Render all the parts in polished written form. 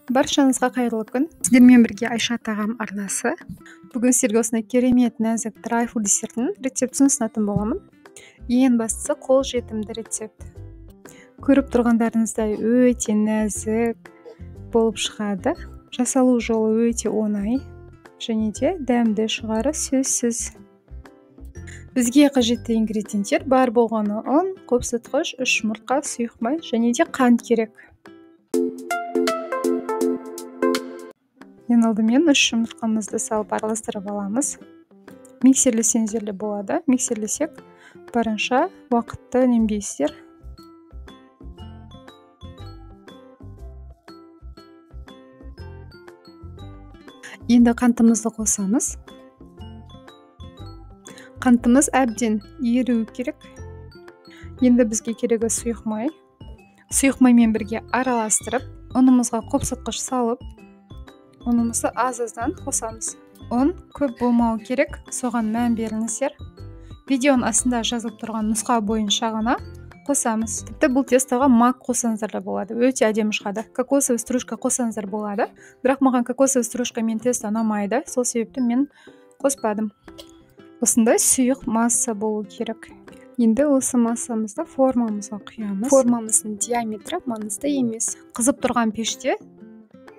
Баршаңызға қайырлы күн. Сіздермен бірге Айша тағам арнасы. Бүгін сіздерге осындай керемет нәзік трайфл десертінің рецептісін ұсынатын боламын. Ең бастысы қолжетімді рецепт. Көріп тұрғандарыңыздай өте нәзік болып шығады. Жасалу жолы өте оңай және де дәмді шығары сөзсіз. Бізге қажетті ингредиенттер бар болғаны ұн, қопсытқыш, 3 жұмыртқа, сұйық май және де қант керек. Ең алдымен 3 жұмыртқамызды салып араластырып аламыз. Миксерлесеңіздер де болады. Миксерлесек барынша уақытты үнемдейсіздер. Енді қантымызды қосамыз. Қантымыз әбден еруі керек. Енді бізге керегі сұйық май. Сұйық маймен бірге араластырып, ұнымызға қопсытқыш салып, ұнымызды аз-аздан қосамыз. Ұн көп болмау керек, соған мән беріңіздер. Видеоның астында жазылып тұрған нұсқа бойынша ғана қосамыз. Тіпті бұл тестоға мак қоссаңыздар да болады, өте әдемі шығады. Кокосовый стружка қоссаңыздар болады, бірақ маған кокосовый стружка мен тесто ұнамайды, сол себепті мен қоспадым. Осындай сұйық масса болу керек. Енді осы массамызды формамызға құямыз. Формамыздың диаметрі маңызды емес. Қызып тұрған пеште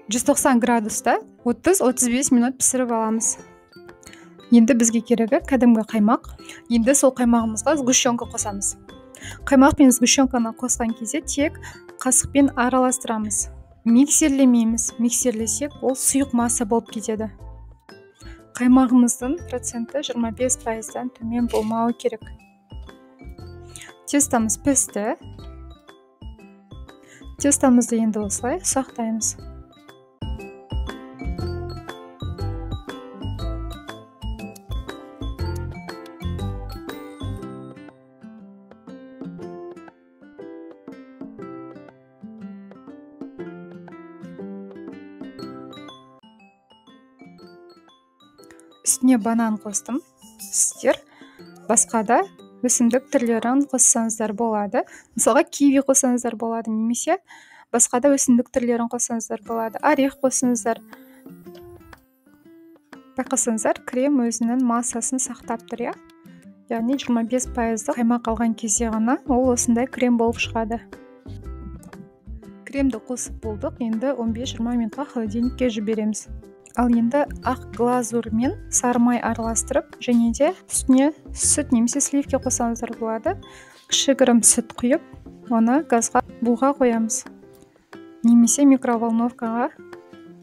190 градуста 30-35 минут пісіріп аламыз. Енді бізге керегі кәдімгі қаймақ. Енді сол қаймағымызға сгущенка қосамыз. Қаймақ пен сгущенканы қосқан кезде тек қасықпен араластырамыз. Миксерлемейміз. Миксерлесек ол сұйық масса болып кетеді. Қаймағымыздың проценті 25%-дан төмен болмауы керек. Тестамыз пісті. Тестамызды енді осылай ұсақтаймыз. Үстіне банан қостым. Сіздер басқа да өсімдік түрлерін қоссаңыздар болады. Мысалға киви қоссаңыздар болады, немесе басқа да өсімдік түрлерін қоссаңыздар болады. Орех қоссаңыздар. Байқасаңыздар, крем өзінің массасын сақтап тұр, иә? Яғни 25% қаймақ алған кезде ғана ол осындай крем болып шығады. Кремді қосып болдық, енді 15-20 минутқа холодильникке жібереміз. Ал енді ақ глазурмен сары май араластырып, және де үстіне сүт немесе сливки қосаңыздар болады. Кішігірім сүт құйып, оны газға буға қоямыз. Немесе микроволновкаға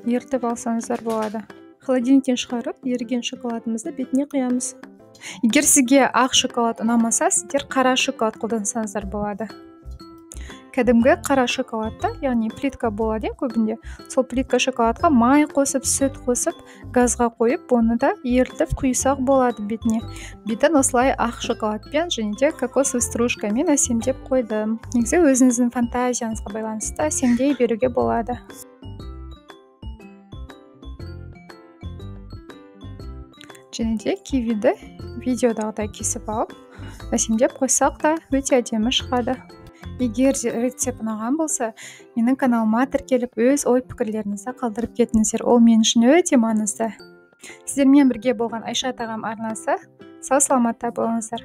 ерітіп алсаңыздар болады. Холодильниктен шығарып, еріген шоколадымызды бетіне құямыз. Егер сізге ақ шоколад ұнамаса, сіздер қара шоколад қолдансаңыздар болады. Кәдімгі қара шоколадты, яғни плитка болады көбінде, сол плитка шоколадқа май қосып, сүт қосып, газға қойып, оны да ерітіп құйсақ болады бетіне. Бетін осылай ақ шоколадпен және де кокосовый стружкамен әсемдеп қойдым. Негізі өзіңіздің фантазияңызға байланысты әсемдей беруге болады. Және де кивиді видеодағыдай кесіп алып, әсемдеп қойсақ та өте әдемі шығады. Егер рецепт ұнаған болса, менің каналыма тіркеліп, өз ой пікірлеріңізді қалдырып кетіңіздер. Ол мен үшін өте маңызды. Сіздермен бірге болған Айша тағам арнасы. Сау саламатта болыңыздар.